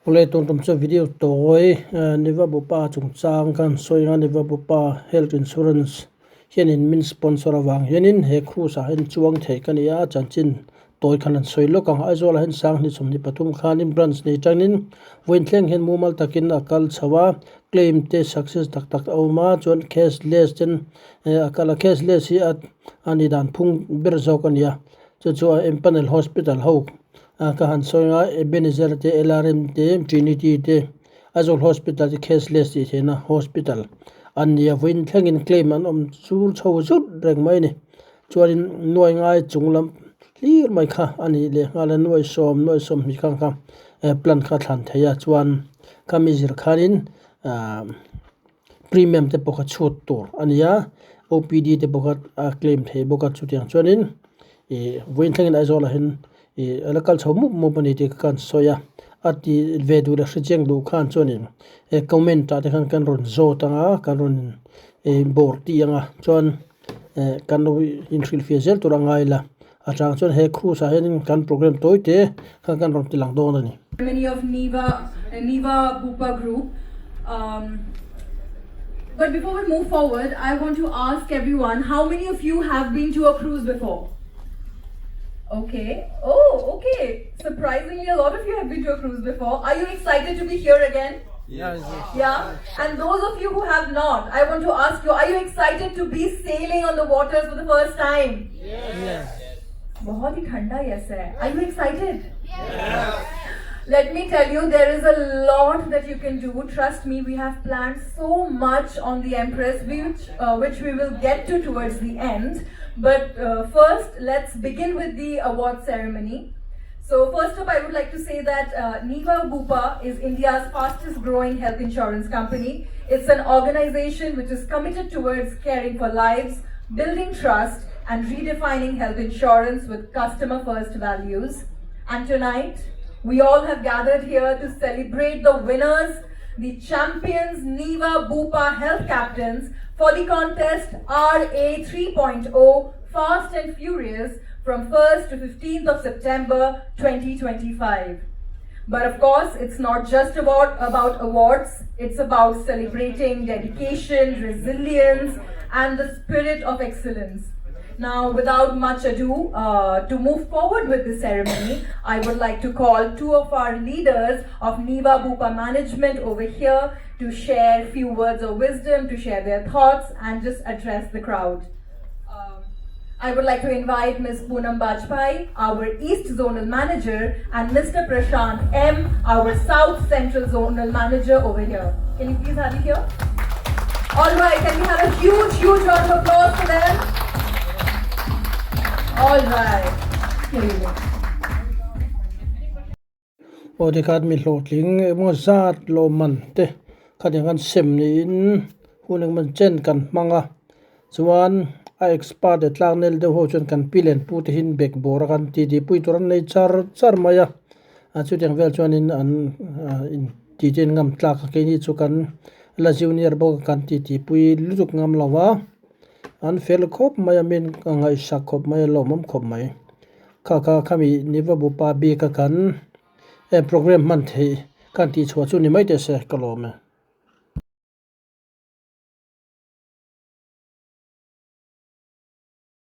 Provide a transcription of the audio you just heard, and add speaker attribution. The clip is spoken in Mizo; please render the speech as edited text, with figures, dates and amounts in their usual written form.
Speaker 1: Awle tun tum chu video tawi Niva Bupa chungchang khan sawi anga Niva Bupa health insurance hianin min sponsor avang hianin he cruise ah hian chuang thei ka ni a chanchin tawi khan an sawi lawk ang Aizawl ah hian sang hnih 23 khanin branch nei tangin vawiin thleng hian mumal takin a kal chho a claim te success tak tak a awm a chuan cashless ten a kal a cashless hi a ni dan phung ber zawk a ni a chu chu a empanel hospital ho. A ka han sawi a Ebenezer te LRM te Trinity te Aizawl Hospital te cashless tih theihna hospital an ni a vawiin thlengin claim an awm chur chho zut reng mai a ni chuanin nuai ngai chung lam hlir mai kha a nih leh nghal a nuai sawm nuai sawmhnih kha kha plan kha thlan thei a chuan khami zir khanin ahh premium te pawh kha chhut tur a ni a O_P_D te pawh kha a claim thei bawk a chutiang chuanin ih vawiin thlengin Aizawl ah hian ih a la kal chho mup mup a ni tih ka han sawi a a ti ve duh leh hrechiang duh khan chuanin he comment ah te khan kan rawn zawt ang a kan rawn ih bawr tih ang a chuan eh kan lo inhrilhfiah zel tur a ngai la a chang chuan he cruise ah hianin kan program tawi te khan kan rawn ti lang dawn a ni.
Speaker 2: Many of Niva Niva Bupa Group um but before we move forward I want to ask everyone how many of you have been to a cruise before? Okay. Oh, okay. Surprisingly, a lot of you have been to a cruise before. Are you excited to be here again?
Speaker 3: Yes.
Speaker 2: Yeah? And those of you who have not, I want to ask you, are you excited to be sailing on the waters for the first time?
Speaker 3: Yes.
Speaker 2: बहुत ही ठंडा yes है. Are you excited? Yes. Let me tell you, there is a lot that you can do. Trust me, we have planned so much on the Empress, which which we will get to towards the end. But first, let's begin with the award ceremony. So first up, I would like to say that Niva Bupa is India's fastest growing health insurance company. It's an organization which is committed towards caring for lives, building trust, and redefining health insurance with customer first values. And tonight, we all have gathered here to celebrate the winners, the champions Niva Bupa Health Captains for the contest RA 3.0 Fast and Furious from 1st to 15th of September 2025. But of course, it's not just about, about awards, it's about celebrating dedication, resilience, and the spirit of excellence. Now, without much ado, to move forward with the ceremony, I would like to call two of our leaders of Niva Bupa Management over here to share few words of wisdom, to share their thoughts, and just address the crowd. I would like to invite Ms. Poonam Bajpai, our East Zonal Manager, and Mr. Prashant M, our South Central Zonal Manager over here. Can you please have you here? All right, can we have a huge, huge round of applause for them? All right, here you go.
Speaker 1: Aw tikhan mi hlawhtling emaw zat lawmman te khatiang khan sem niin hun engemaw chen kan hmang a chuan a expert leh tlang nel deuh ho chuan kan pi len pu te hi bek bawr a kan ti tih pui tur an nei char char mai a a chutiang vel chuanin an in ti te an ngam tlak a keini chu kan la junior bawk a kan ti tih pui lutuk ngam lo va an fel khawp mai a min a ngaihsak khawp mai a lawmawm khawp mai. Kha kha khami Niva Bupa bik a kan program hman theih kan tih chhuah chu ni mai teh se ka lawm e.